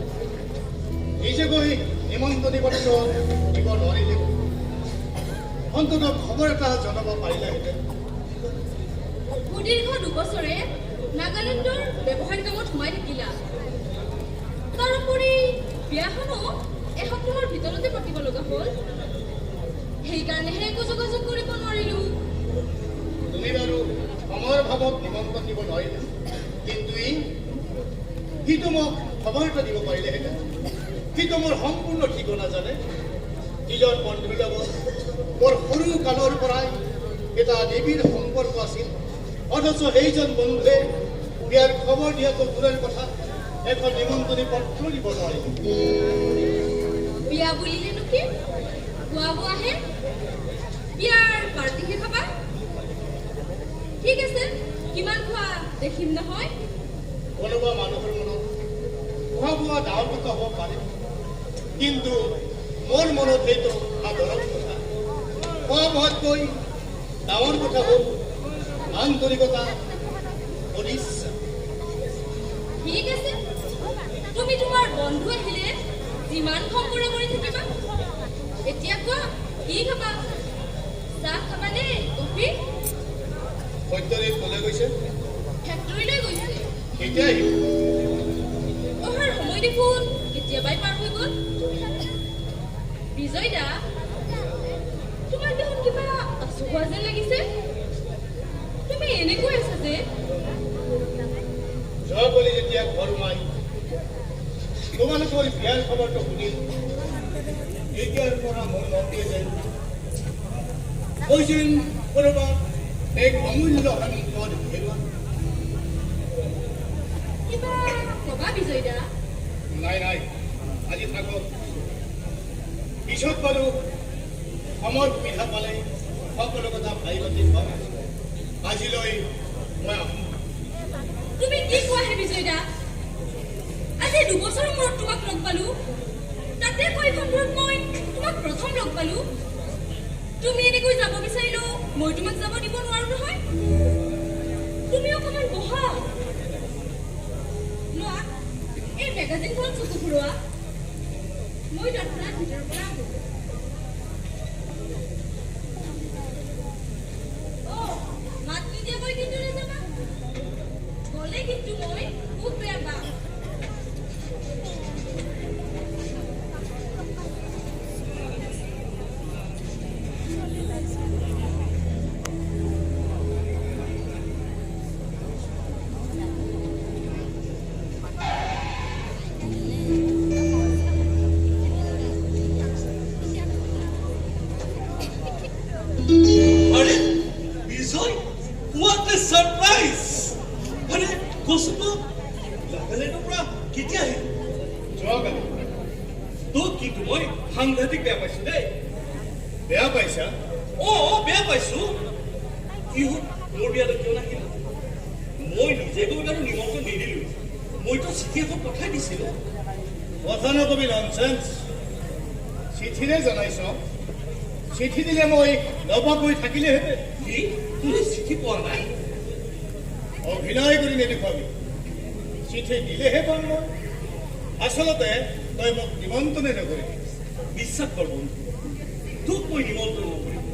নিজে গৈ নিমন্ত্ৰণী পত্ৰ দিব নোৱাৰিলেও অন্ততঃ খবৰ এটা জনাব পাৰিলেহেঁতেন। সুদীৰ্ঘ 2 বছৰে নাগালেণ্ডৰ ব্যৱসায় কামত সোমাই থাকিলা, তাৰোপৰি বিয়াখনো এসপ্তাহৰ ভিতৰতে পাতিব লগা হ'ল। সেইকাৰণেহে একো যোগাযোগ কৰিব নোৱাৰিলো। তুমি বাৰু সময়ৰ ভাৱত নিমন্ত্ৰণ দিব নোৱাৰিলা, কিন্তু সিটো মোক খবৰ এটা দিব পাৰিলেহেঁতেন। সিটো মোৰ সম্পূৰ্ণ ঠিকনা জানে। নিজৰ বন্ধুৰ লগত মোৰ সৰু কালৰ পৰাই এটা নিবিড় সম্পৰ্ক আছিল, অথচ সেইজন বন্ধুৱে বিয়াৰ খবৰ দিয়াটো দূৰৰ কথা, এখন নিমন্ত্ৰণী পত্ৰ দিব নোৱাৰিলে। বিয়া বুলিলেনো কি খোৱা বোৱাহে? বিয়াৰ পাৰ্টিহে খাবা। ঠিক আছে, কিমান খোৱা দেখিম নহয়। কোনোবা মানুহৰ মনত খোৱা বোৱা ডাঙৰ কথা হ'ব পাৰে, কিন্তু মোৰ মনত সেইটো সাধাৰণ কথা। খোৱা বোৱাতকৈ ডাঙৰ কথা হ'ল আন্তৰিকতা, সদিচ্ছা। ঠিক আছে, তুমি তোমাৰ বন্ধু আহিলে যিমান খং কৰা কৰি থাকিবা। এতিয়া কোৱা, কি খাবা? চাহ খাবানে কফি? সত্যদেৱ কলৈ গৈছে? ফেক্টৰীলৈ গৈছে। কেতিয়া আহিব? অহাৰ সময় দেখোন কেতিয়াবাই পাৰ হৈ গ'ল। বিজয় দা, তোমাৰ দেখোন কিবা আচহুৱা যেন লাগিছে। তুমি এনেকৈ আছা যে? যোৱাকালি যেতিয়া ঘৰ সোমাই তোমালোকৰ বিয়াৰ খবৰটো শুনিল, তেতিয়াৰ পৰা মোৰ মনটোৱে যেন মই যেন ক'ৰবাত এক অমূল্য সম্পদ হেৰুৱা। কিবা কবা বিজয় দা? নাই নাই, আজি থাকক। পিছত বাৰু সময় সুবিধা পালে সকলো কথা ভাবি পাতি ক'ম। আজিলৈ মই আহোঁ। তুমি কি কোৱাহে বিজয় দা? আজি 2 বছৰৰ মূৰত তোমাক লগ পালো, তাতে এইখন ঘৰত মই তোমাক প্ৰথম লগ পালো। তুমি এনেকৈ যাব বিচাৰিলেও মই তোমাক যাব দিব নোৱাৰো নহয়। তুমি অকণমান বহা। লোৱা, এই মেগাজিনখন চকু ফুৰোৱা। মই তৎক্ষণাত ভিতৰৰ পৰা আহোঁ। অ, মাত নিদিয়াকৈ কিন্তু নাযাবা। গ'লে কিন্তু মই খুব বেয়া পাম। আৰে বিজয়, what a surprise! আৰে কচোন তো, নাগালেণ্ডৰ পৰা কেতিয়া আহিল? যোৱাকালি। তোক কিন্তু মই সাংঘাতিক বেয়া পাইছো দেই। বেয়া পাইছা? অ, বেয়া পাইছো। কি হ'ল, মোৰ বিয়ালৈ কিয় নাহিল? মই নিজে গৈ বাৰু নিমন্ত্ৰণ নিদিলো, মইতো চিঠি এখন পঠাই দিছিলো। কথা নকবি, ননচেন্স। চিঠিৰে জনাইছ? চিঠি দিলে মই নপাকৈ থাকিলেহেঁতেন। কি, তুমি চিঠি পোৱা নাই? অভিনয় কৰি নেদেখুৱাবি। চিঠি দিলেহে পাম মই। আচলতে তই মোক নিমন্ত্ৰণে নকৰিবি। বিশ্বাস কৰ বন্ধু, তোক মই নিমন্ত্ৰণ নকৰিম।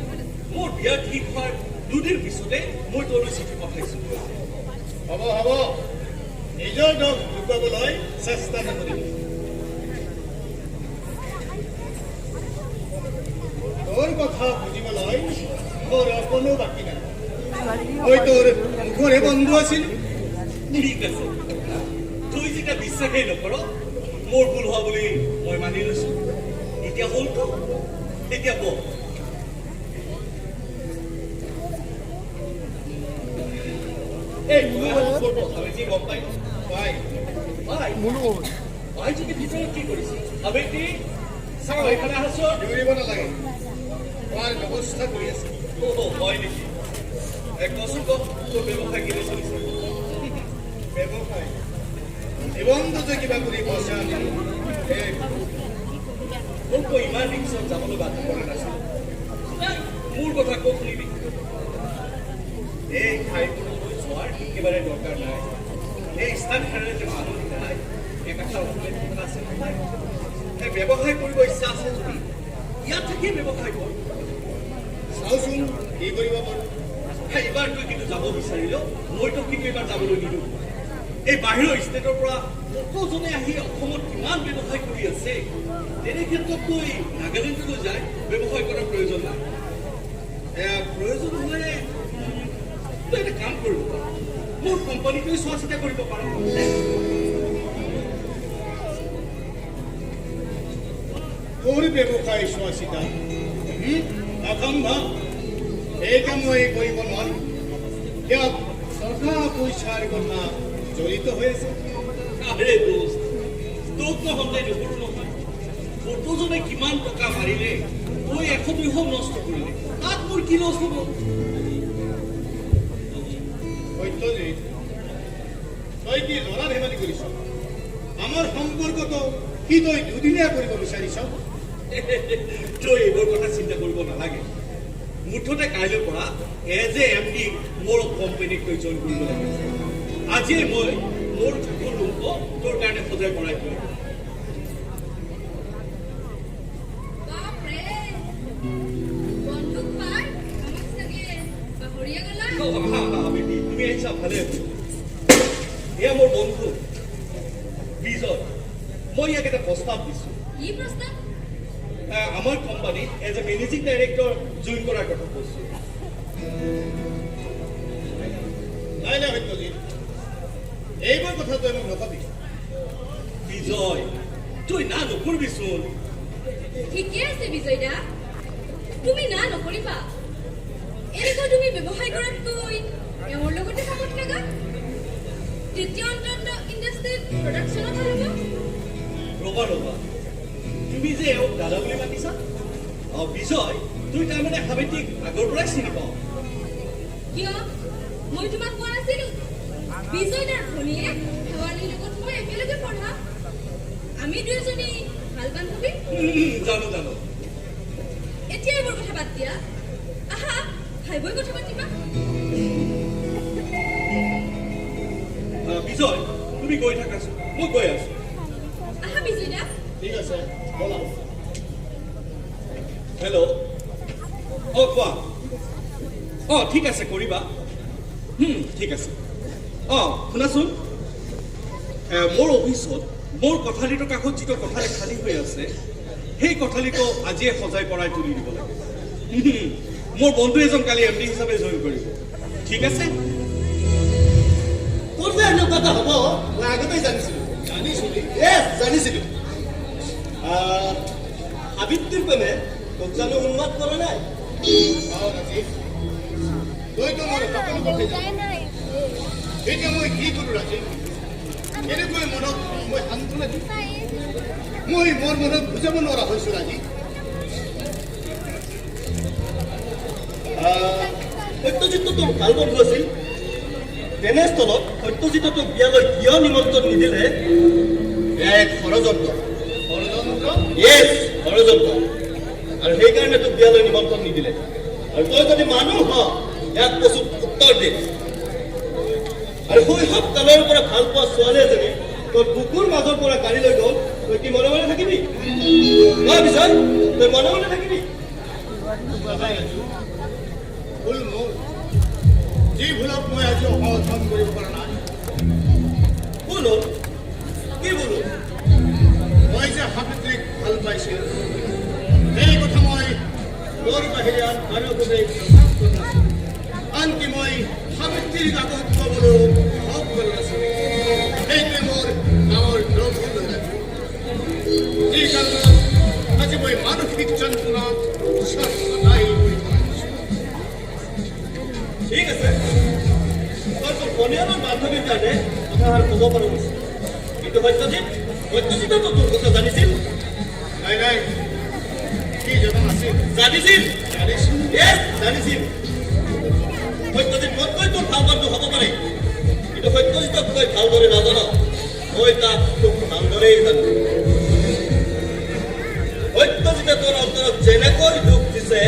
মোৰ বিয়া ঠিক হোৱাৰ দুদিন পিছতে মই তোলৈ চিঠি পঠাইছো। হ'ব হ'ব, নিজৰ দোষ লুকুৱাবলৈ চেষ্টা নকৰিবি। তোৰ কথা বুজিবলৈ মোৰ অকণো বাকী নাই। মই তোৰ মুখৰে বন্ধু আছিলো। ঠিক আছে, তুই যেতিয়া বিশ্বাসেই নকৰ, মোৰ ভুল হোৱা বুলি মই মানি লৈছো। এতিয়া হ'লতো, এতিয়া বহ। এই হাবেটি গম পাই? পাই। পাই পাই যদি ভিতৰত কি কৰিছে? হাবেটি, চাওঁ, এইফালে আহাচোন। দৌৰিব নালাগে, খোৱাৰ ব্যৱস্থা কৰি আছে। অ, হয় নেকি? কচোন ক, তোৰ ব্যৱসায় কেনে চলিছে? ব্যৱসায় জীৱনটো যে কিবা কৰি পইচা আনিলো। তোক মই ইমান ৰিক্সত যাবলৈ বাধ্য কৰা নাছিলো। নাই, মোৰ কথা ক'ত শুনিবি? এই ঠাইবোৰলৈ যোৱাৰ একেবাৰে দৰকাৰ নাই। এই স্থান হেৰালে যে মানুহ নাই, একাষাৰ অসমীয়াত কথা আছে নহয়। এই ব্যৱসায় কৰিব ইচ্ছা আছে যদি ইয়াত থাকিয়ে ব্যৱসায় কৰ। চাওচোন কি কৰিব পাৰোঁ। এইবাৰ তই কিন্তু যাব বিচাৰিলেও মই তোক কিন্তু এইবাৰ যাবলৈ নিদিওঁ। এই বাহিৰৰ ষ্টেটৰ পৰা কতজনে আহি অসমত কিমান ব্যৱসায় কৰি আছে, তেনে ক্ষেত্ৰত তই নাগালেণ্ডলৈ যাই ব্যৱসায় কৰাৰ প্ৰয়োজন নাই। প্ৰয়োজন হ'লে তই এটা কাম কৰিব পাৰ, মোৰ কোম্পানীটোৱে চোৱা চিতা কৰিব পাৰ। তোৰ ব্যৱসায় চোৱা চিতা অসম্ভৱ। এই কাম মই কৰিব নোৱাৰোঁ। ইয়াত টকা পইচাৰ কথা জড়িত হৈ আছে। আৰে দোস্ত, তোক মই সন্দেহ নকৰোঁ নহয়। কতজনে কিমান টকা মাৰিলে, তই 100-200 নষ্ট কৰিলে, তাত মোৰ কি লছ হ'ব? সত্যজিৎ, তই কি ল'ৰা ধেমালি কৰিছ? আমাৰ সম্পৰ্কটো কি তই দুদিনীয়া কৰিব বিচাৰিছ? তই এইবোৰ কথা চিন্তা কৰিব নালাগে। মুঠতে কাইলৈৰ পৰা এজ এ এম ডি মোৰ কোম্পানীত তই জইন কৰিব লাগে। আজিয়ে মই মোৰ ৰুমটো তোৰ কাৰণে সজাই পৰাই থৈ। তুমি আহিছা, ভালে। এয়া মোৰ বন্ধু বিজয়। মই ইয়াক এটা প্ৰস্তাৱ দিছোঁ। আমাৰ কোম্পানীত as a managing director join কৰাৰ কথা কৈছোঁ। নাই নাই সত্যজিৎ, এইবোৰ কথা তই মোক নকবি। বিজয়, তই না নকৰিবিচোন। ঠিকে আছে বিজয় দা, তুমি না নকৰিবা। এনেকুৱা তুমি ব্যৱসায় কৰাতকৈ এওঁৰ লগতে কামত লাগা, তেতিয়া অন্ততঃ ইণ্ডাষ্ট্ৰীত প্ৰডাকশ্যনত ভাল হ'ব। ৰ'বা ৰ'বা, তুমি যে এওঁক দাদা বুলি মাতিছা? অ বিজয়, তুই তাৰমানে সাবিত্ৰীক আগৰ পৰাই চিনি পাৱ? কিয়, মই তোমাক কোৱা নাছিলো? বিজয় দাৰ ভনীয়েক শেৱালিৰ লগত মই একেলগে পঢ়া। আমি দুয়োজনী ভাল বান্ধৱী। জানো জানো। এতিয়া এইবোৰ কথা বাদ দিয়া, আহা খাই বৈ কথা পাতিবা। বিজয়, তুমি গৈ থাকাচোন, মই গৈ আছো। আহা বিজয় দা। ঠিক আছে, ব'লা। হেল্ল', অ কোৱা। অ ঠিক আছে, কৰিবা। ঠিক আছে। অ শুনাচোন, মোৰ অফিচত মোৰ কোঠালিটোৰ কাষত যিটো কোঠালি খালী হৈ আছে, সেই কোঠালিটো আজিয়ে সজাই পৰাই তুলি দিব লাগে। মোৰ বন্ধু এজন কালি এম ডি হিচাপে জইন কৰিব। ঠিক আছে? তোৰ যে এনেকুৱা এটা হ'ব মই আগতেই জানিছিলো। জানিছিলি? জানিছিলো। সাবিত্ৰীৰ প্ৰেমে তোক জানো উন্মাদ কৰা নাই? তইতো মোৰ সকলো কথাই জান। এতিয়া মই কি কৰোঁ ৰাজীৱ? কেনেকৈ মনত মই সান্তনা দিম? মই মোৰ মনত বুজাব নোৱাৰা হৈছোঁ ৰাজীৱ। সত্যজিতটো তোৰ ভাল বন্ধু আছিল, তেনেস্থলত সত্যজিতে তোক বিয়ালৈ কিয় নিমন্ত্ৰণ নিদিলে? এয়া এক ষড়যন্ত্ৰ। ষড়যন্ত্ৰ? য়েছ, ষড়যন্ত্ৰ। আৰু সেইকাৰণে তোক বিয়ালৈ নিমন্ত্ৰণ নিদিলে। আৰু তই যদি মানুহ হ, ইয়াক কচুত উত্তৰ দে। আৰু শৈশৱ কালৰ পৰা ভাল পোৱা ছোৱালী এজনী তোৰ বুকুৰ মাজৰ পৰা কাঢ়ি লৈ গ'ল, তই কি মনে মনে থাকিবি? তই বিজয়, তই মনে মনে থাকিবি? ভুল মোৰ, যি ভুলক মই আজি সমৰ্থন কৰিব পৰা নাই। ভুল হ'ল? কি ভুল হ'ল? মই যে সাবিত্ৰীক ভাল পাইছিলোঁ, সেই কথা মই মোৰ বাহিৰে আন কাৰো আগতে প্ৰকাশ কৰা নাছিলোঁ। আনকি মই সাবিত্ৰীৰ আগত ক'বলৈ সাহস কৰা নাছিলোঁ। সেইটোৱে মোৰ ডাঙৰ ভুল হৈ ৰাখিব, যি কাৰণত আজি মই মানসিক যন্ত্ৰণাত ছটফটাই পৰিব লাগিছোঁ। ঠিক আছে, তই তোৰ ভনীয়েৰৰ বান্ধৱীৰ কাৰণে কথাষাৰ ক'ব পাৰোঁ, কিন্তু সত্যজিৎ, সত্যজিতেতো তোৰ কথা জানিছিল। নাই নাই, সি জনা নাছিল। জানিছিল। জানিছিল? য়েছ, জানিছিল। সত্যজিৎ মোতকৈ তোৰ ভাল বন্ধু হ'ব পাৰে, কিন্তু সত্যজিতক তই ভালদৰে নাজান। মই তাক খুব ভালদৰেই জানো। সত্যজিতে তোৰ অন্তৰত যেনেকৈ দুখ দিছে,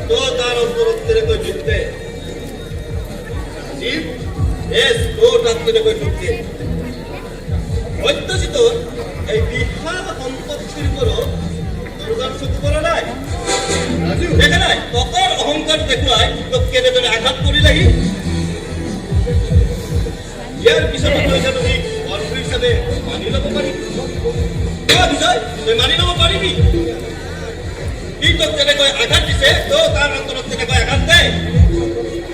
তই তাৰ অন্তৰত তেনেকৈ দুখ দে। Yes, তই তাক তেনেকৈ দুখ দে। সত্যজিতৰ এই বিশাল সম্পত্তিৰ ওপৰত তোৰ গাত চকু পৰা নাই, দেখা নাই টকাৰ অহংকাৰ দেখুৱাই তোক কেনেদৰে আঘাত কৰিলেহি। ইয়াৰ পিছতো তই জানো সি বন্ধু হিচাপে মানি ল'ব পাৰিবি? বিজয়, তই মানি ল'ব পাৰিবি? সি তোক যেনেকৈ আঘাত দিছে, তই তাৰ অন্তৰত তেনেকৈ আঘাত দে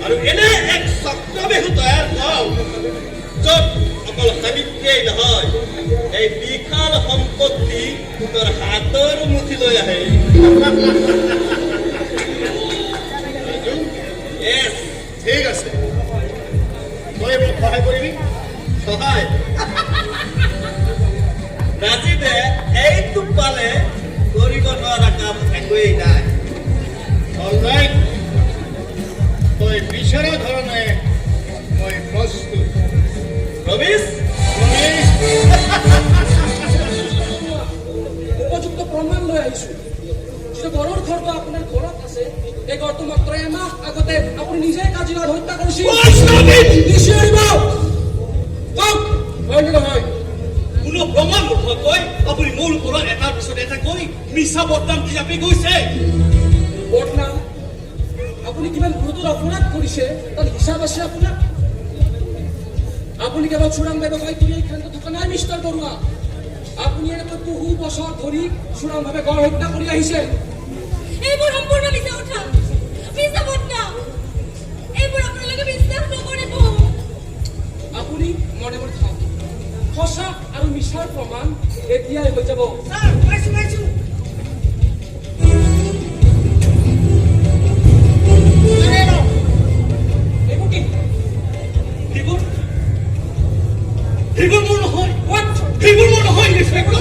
আৰু এনে এক চক্ৰবেহু তৈয়াৰ কৰ য'ত অকল সাবিত্ৰীয়েই নহয়, এই বিশাল সম্পত্তি তোৰ হাতৰ মুঠিলৈ আহে। ঠিক আছে, তই মোক সহায় কৰিবি? সহায় ৰাজীৱে এইটো পালে কৰিব নোৱাৰা কাম একোৱেই নাই। অলৰাইট, তই বিচৰা ধৰণে মই প্ৰস্তুত। প্ৰমিছ? প্ৰমিছ। উপযুক্ত প্ৰমাণ লৈ আহিছো। যিটো গড়ৰ ঘৰটো আপোনাৰ ঘৰত আছে, এই গড়টো মাত্ৰ এমাহ আগতে আপুনি নিজে কাজিৰঙাত হত্যা কৰিছিল। নিশ্চয় কওক, হয় নে নহয়? কোনো প্ৰমাণ নোহোৱাকৈ আপুনি মোৰ ওপৰত এটাৰ পিছত এটাকৈ মিছা বদনাম জাপি গৈছে। বদনাম? আপুনি কিমান গুৰুতৰ অপৰাধ কৰিছে তাৰ হিচাপ আছে আপোনাৰ? আপুনি কেৱল চোৰাং ব্যৱসায় কৰি এই ক্ষেত্ৰত থকা নাই মিষ্টাৰ বৰুৱা, আপুনি এনেকৈ বহু বছৰ ধৰি চোৰাংভাৱে গড় হত্যা কৰি আহিছে। এইবোৰ সম্পূৰ্ণ মিছা কথা, মিছা বদনাম। এইবোৰ আপোনালোকে বিশ্বাস নকৰিব। আপুনি মনে মনে থাকক। সঁচা আৰু মিছাৰ প্ৰমাণ এতিয়াই হৈ যাব। এইবোৰ কি? সেইবোৰ সেইবোৰ মোৰ নহয়। সেইবোৰ মোৰ নহয়। সেইবোৰ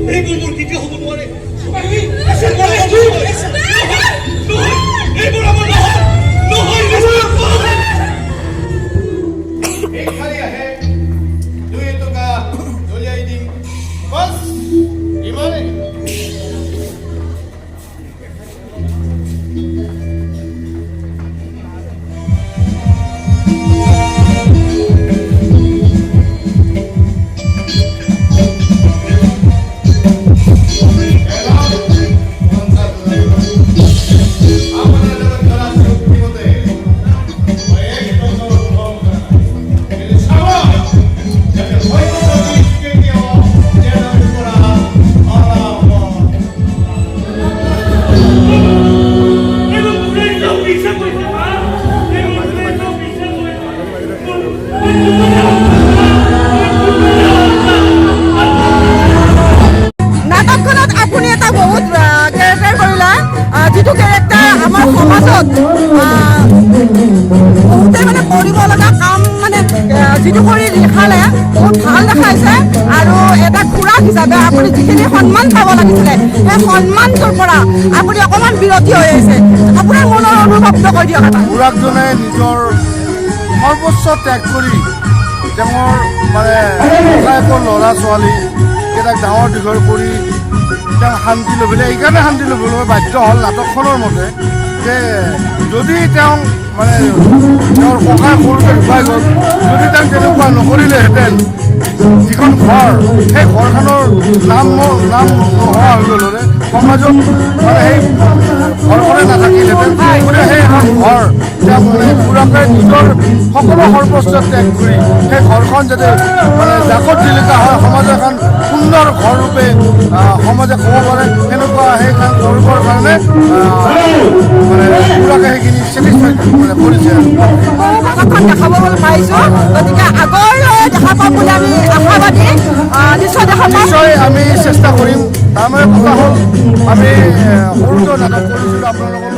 সেইবোৰ মোৰ কেতিয়াও হ'ব নোৱাৰে। এইবোৰ আমাৰ নহয়, নহয়। ভিক্ষাৰী আহে, 2 টকা দলিয়াই দিম, বাছ ইমানেই। আপোনাৰ লগত কৰা চুক্তিমতে মই 1 টকাও কম কৰা নাই। কিন্তু চাব যাতে সত্যজিৎ কেতিয়াও জেলৰ পৰা ওলাব। এইবোৰ কোনে চব মিছা কৈছে, হা? এইবোৰ কোনে চব মিছা কৈছে? নাটকখনত আপুনি এটা বহুত কেৰেক্টাৰ কৰিলে, যিটো কেৰেক্টাৰ আমাৰ সমাজত বহুতে মানে কৰিব লগা কাম, মানে যিটো কৰি দেখালে বহুত ভাল দেখাইছে। আৰু এটা খুৰাক হিচাপে আপুনি যিখিনি সন্মান পাব লাগিছিলে, সেই সন্মানটোৰ পৰা আপুনি অকণমান বিৰতি হৈ আহিছে। আপোনাৰ মনৰ অনুভৱটো কৈ দিয়ক এটা। খুৰাকজনে নিজৰ সৰ্বোচ্চ ত্যাগ কৰি তেওঁৰ মানে ককায়েকৰ ল'ৰা ছোৱালী কেইটাক ডাঙৰ দীঘল কৰি তেওঁ শান্তি ল'বলৈ, এইকাৰণে শান্তি ল'বলৈ বাধ্য হ'ল নাটকখনৰ মতে যে যদি তেওঁ মানে তেওঁৰ ককায়েক সৰুতে ঢুকাই গ'ল, যদি তেওঁ তেনেকুৱা নকৰিলেহেঁতেন, যিখন ঘৰ সেই ঘৰখনৰ নাম নাম নোহোৱা হৈ গ'ল হ'লে, সমাজত মানে সেই ঘৰখনে নাথাকিলহেঁতেন। গতিকে সেই এখন ঘৰ তেওঁ মানে খুৰাকে নিজৰ সকলো সৰ্বস্ব ত্যাগ কৰি সেই ঘৰখন যাতে মানে জাকত জিলিকা হয়, সমাজৰ এখন সুন্দৰ ঘৰ ৰূপে সমাজে ক'ব পাৰে, সেনেকুৱা সেই কাম কৰিবৰ কাৰণে মানে খুৰাকে সেইখিনি ছেটিছফাইড মানে কৰিছে। নাটকখন দেখাব পাৰিছোঁ, গতিকে আগলৈ দেখা পাম বুলি আমি আশাবাদী। নিশ্চয় দেখা পাম। নিশ্চয় আমি চেষ্টা কৰিম। তাৰমানে কথা হ'ল, আমি সৰুতে নাটক কৰিছিলোঁ আপোনালোকৰ